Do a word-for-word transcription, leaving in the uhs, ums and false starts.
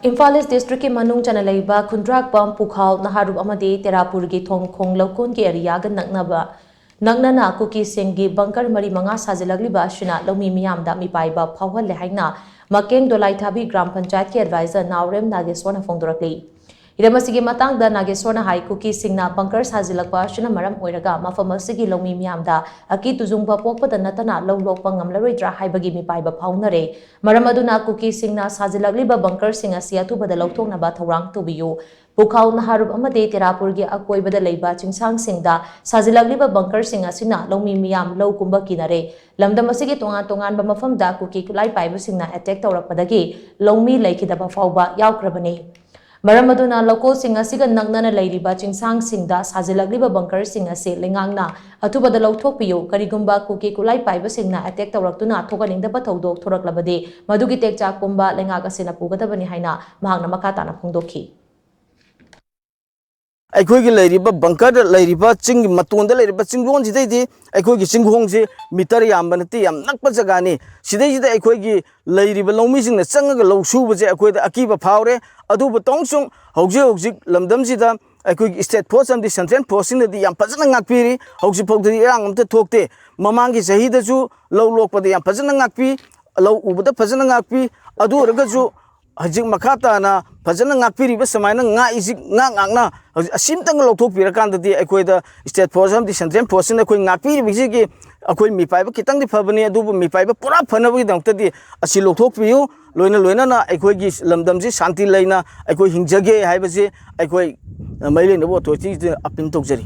ꯏꯝꯐꯥꯜ ꯏꯁ ꯗꯤꯁꯇ꯭ꯔꯤꯛꯀꯤ ꯃꯅꯨꯡ ꯆꯟꯅ ꯂꯩꯕ ꯈꯨꯟꯗ꯭ꯔꯥꯛꯄꯝ, ꯄꯨꯈꯥꯎ, ꯅꯍꯥꯔꯨꯞ ꯑꯃꯗꯤ ꯇꯦꯔꯥꯄꯨꯔꯒꯤ ꯊꯣꯡꯈꯣꯡ ꯂꯧꯀꯣꯟꯒꯤ ꯑꯦꯔꯤꯌꯥꯒ ꯅꯛꯅꯕ, ꯅꯛꯅꯅ ꯀꯨꯀꯤꯁꯤꯡꯒꯤ ꯕꯪꯀꯔ ꯃꯔꯤ ꯃꯉꯥ ꯁꯥꯖꯤꯜꯂꯛꯂꯤꯕ ꯑꯁꯤꯅ ꯂꯧꯃꯤ ꯃꯤꯌꯥꯝꯗ ꯃꯤꯄꯥꯏꯕ ꯐꯥꯎꯍꯜꯂꯦ ꯍꯥꯏꯅ ꯃꯀꯦꯡ ꯗꯣꯂꯥꯏꯊꯥꯕꯤ ꯒ꯭ꯔꯥꯝ ꯄꯟꯆꯥꯌꯠꯀꯤ ꯑꯦꯗꯚꯥꯏꯖꯔ ꯅꯥꯎꯔꯦꯝ ꯅꯥꯒꯦꯁꯣꯔꯅ ꯐꯣꯡꯗꯣꯔꯛꯂꯤ꯫ ꯍꯤꯔꯝ ꯑꯁꯤꯒꯤ ꯃꯇꯥꯡꯗ ꯅꯥꯒꯦꯁꯣꯔꯅ ꯍꯥꯏ, ꯀꯨꯀꯤꯁꯤꯡꯅ ꯕꯪꯀꯔ ꯁꯥꯖꯤꯜꯂꯛꯄ ꯑꯁꯤꯅ ꯃꯔꯝ ꯑꯣꯏꯔꯒ ꯃꯐꯝ ꯑꯁꯤꯒꯤ ꯂꯧꯃꯤ ꯃꯤꯌꯥꯝꯗ ꯑꯀꯤ ꯇꯨꯖꯨꯡꯕ ꯄꯣꯛꯄꯗ ꯅꯠꯇꯅ ꯂꯧ ꯂꯣꯛꯄ ꯉꯝꯂꯔꯣꯏꯗ꯭ꯔꯥ ꯍꯥꯏꯕꯒꯤ ꯃꯤꯄꯥꯏꯕ ꯐꯥꯎꯅꯔꯦ꯫ ꯃꯔꯝ ꯑꯗꯨꯅ ꯀꯨꯀꯤꯁꯤꯡꯅ ꯁꯥꯖꯤꯜꯂꯛꯂꯤꯕ ꯕꯪꯀꯔꯁꯤꯡ ꯑꯁꯤ ꯑꯊꯨꯕꯗ ꯂꯧꯊꯣꯛꯅꯕ ꯊꯧꯔꯥꯡ ꯇꯧꯕꯤꯌꯨ꯫ ꯄꯨꯈꯥꯎ, ꯅꯍꯥꯔꯨꯞ ꯑꯃꯗꯤ ꯇꯦꯔꯥꯄꯨꯔꯒꯤ ꯑꯀꯣꯏꯕꯗ ꯂꯩꯕ ꯆꯤꯡꯁꯥꯡꯁꯤꯡꯗ ꯁꯥꯖꯤꯜꯂꯛꯂꯤꯕ ꯕꯪꯀꯔꯁꯤꯡ ꯑꯁꯤꯅ ꯂꯧꯃꯤ ꯃꯤꯌꯥꯝ ꯂꯧ ꯀꯨꯝꯕ ꯀꯤꯅꯔꯦ꯫ ꯂꯝꯗꯝ ꯑꯁꯤꯒꯤ ꯇꯣꯉꯥꯟ ꯇꯣꯉꯥꯟꯕ ꯃꯐꯝꯗ ꯀꯨꯀꯤ ꯈꯨꯠꯂꯥꯏ ꯄꯥꯏꯕꯁꯤꯡꯅ ꯑꯦꯇꯦꯛ ꯇꯧꯔꯛꯄꯗꯒꯤ ꯂꯧꯃꯤ ꯂꯩꯈꯤꯗꯕ ꯐꯥꯎꯕ ꯌꯥꯎꯈ꯭ꯔꯕꯅꯤ꯫ ꯃꯔꯝ ꯑꯗꯨꯅ ꯂꯧꯀꯣꯜꯁꯤꯡ ꯑꯁꯤꯒ ꯅꯛꯅꯅ ꯂꯩꯔꯤꯕ ꯆꯤꯡꯁꯥꯡꯁꯤꯡꯗ ꯁꯥꯖꯤꯜꯂꯛꯂꯤꯕ ꯕꯪꯀꯔꯁꯤꯡ ꯑꯁꯤ ꯂꯩꯉꯥꯛꯅ ꯑꯊꯨꯕꯗ ꯂꯧꯊꯣꯛꯄꯤꯌꯨ꯫ ꯀꯔꯤꯒꯨꯝꯕ ꯀꯨꯀꯤ ꯈꯨꯠꯂꯥꯏ ꯄꯥꯏꯕꯁꯤꯡꯅ ꯑꯦꯇꯦꯛ ꯇꯧꯔꯛꯇꯨꯅ ꯊꯣꯛꯍꯟꯅꯤꯡꯗꯕ ꯊꯧꯗꯣꯛ ꯊꯣꯔꯛꯂꯕꯗꯤ ꯃꯗꯨꯒꯤ ꯇꯦꯛꯆꯥꯛ ꯄꯨꯝꯕ ꯂꯩꯉꯥꯛ ꯑꯁꯤꯅ ꯄꯨꯒꯗꯕꯅꯤ ꯍꯥꯏꯅ ꯃꯍꯥꯛꯅ ꯃꯈꯥ ꯇꯥꯅ ꯐꯣꯡꯗꯣꯛꯈꯤ꯫ ꯑꯩꯈꯣꯏꯒꯤ ꯂꯩꯔꯤꯕ ꯕꯪꯀꯔꯗ ꯂꯩꯔꯤꯕ ꯆꯤꯡꯒꯤ ꯃꯇꯣꯟꯗ ꯂꯩꯔꯤꯕ ꯆꯤꯡꯂꯣꯟꯁꯤꯗꯩꯗꯤ ꯑꯩꯈꯣꯏꯒꯤ ꯆꯤꯡꯈꯣꯡꯁꯤ ꯃꯤꯇꯔ ꯌꯥꯝꯕ ꯅꯠꯇꯦ, ꯌꯥꯝ ꯅꯛꯄ ꯖꯒꯥꯅꯤ꯫ ꯁꯤꯗꯩꯁꯤꯗ ꯑꯩꯈꯣꯏꯒꯤ ꯂꯩꯔꯤꯕ ꯂꯧꯃꯤꯁꯤꯡꯅ ꯆꯪꯉꯒ ꯂꯧ ꯁꯨꯕꯁꯦ ꯑꯩꯈꯣꯏꯗ ꯑꯀꯤꯕ ꯐꯥꯎꯔꯦ꯫ ꯑꯗꯨꯕꯨ ꯇꯧꯁꯨꯡ ꯍꯧꯖꯤꯛ ꯍꯧꯖꯤꯛ ꯂꯝꯗꯝꯁꯤꯗ ꯑꯩꯈꯣꯏꯒꯤ ꯏꯁꯇꯦꯠ ꯐꯣꯔꯁ ꯑꯃꯗꯤ ꯁꯦꯟꯇ꯭ꯔꯦꯜ ꯐꯣꯔꯁꯁꯤꯡꯅꯗꯤ ꯌꯥꯝ ꯐꯖꯅ ꯉꯥꯛꯄꯤꯔꯤ꯫ ꯍꯧꯖꯤꯛ ꯐꯥꯎꯗꯗꯤ ꯏꯔꯥꯡ ꯑꯝꯇ ꯊꯣꯛꯇꯦ꯫ ꯃꯃꯥꯡꯒꯤ ꯆꯍꯤꯗꯁꯨ ꯂꯧ ꯂꯣꯛꯄꯗ ꯌꯥꯝ ꯐꯖꯅ ꯉꯥꯛꯄꯤ, ꯂꯧ ꯎꯕꯗ ꯐꯖꯅ ꯉꯥꯛꯄꯤ꯫ ꯑꯗꯨ ꯑꯣꯏꯔꯒꯁꯨ ꯍꯧꯖꯤꯛ ꯃꯈꯥ ꯇꯥꯅ ꯐꯖꯅ ꯉꯥꯛꯄꯤꯔꯤꯕ ꯁꯨꯃꯥꯏꯅ ꯉꯥꯛꯏꯁꯤ ꯉꯥꯛ ꯉꯥꯛꯅ ꯍꯧꯖꯤꯛ ꯑꯁꯤꯝꯇꯪ ꯂꯧꯊꯣꯛꯄꯤꯔꯀꯥꯟꯗꯗꯤ ꯑꯩꯈꯣꯏꯗ ꯏꯁꯇꯦꯠ ꯐꯣꯔꯁ ꯑꯃꯗꯤ ꯁꯦꯟꯇ꯭ꯔꯦꯜ ꯐꯣꯔꯁꯁꯤꯅ ꯑꯩꯈꯣꯏ ꯉꯥꯛꯄꯤꯔꯤꯕꯁꯤꯒꯤ ꯑꯩꯈꯣꯏ ꯃꯤꯄꯥꯏꯕ ꯈꯤꯇꯪꯗꯤ ꯐꯕꯅꯤ, ꯑꯗꯨꯕꯨ ꯃꯤꯄꯥꯏꯕ ꯄꯨꯔꯥ ꯐꯅꯕꯒꯤꯗꯃꯛꯇꯗꯤ ꯑꯁꯤ ꯂꯧꯊꯣꯛꯄꯤꯌꯨ꯫ ꯂꯣꯏꯅ ꯂꯣꯏꯅꯅ ꯑꯩꯈꯣꯏꯒꯤ ꯂꯝꯗꯝꯁꯤ ꯁꯥꯟꯇꯤ ꯂꯩꯅ ꯑꯩꯈꯣꯏ ꯍꯤꯡꯖꯒꯦ ꯍꯥꯏꯕꯁꯤ ꯑꯩꯈꯣꯏ ꯃꯔꯤ ꯂꯩꯅꯕ ꯑꯣꯊꯣꯔꯤꯇꯤꯁꯤꯗ ꯑꯄꯤꯜ ꯇꯧꯖꯔꯤ꯫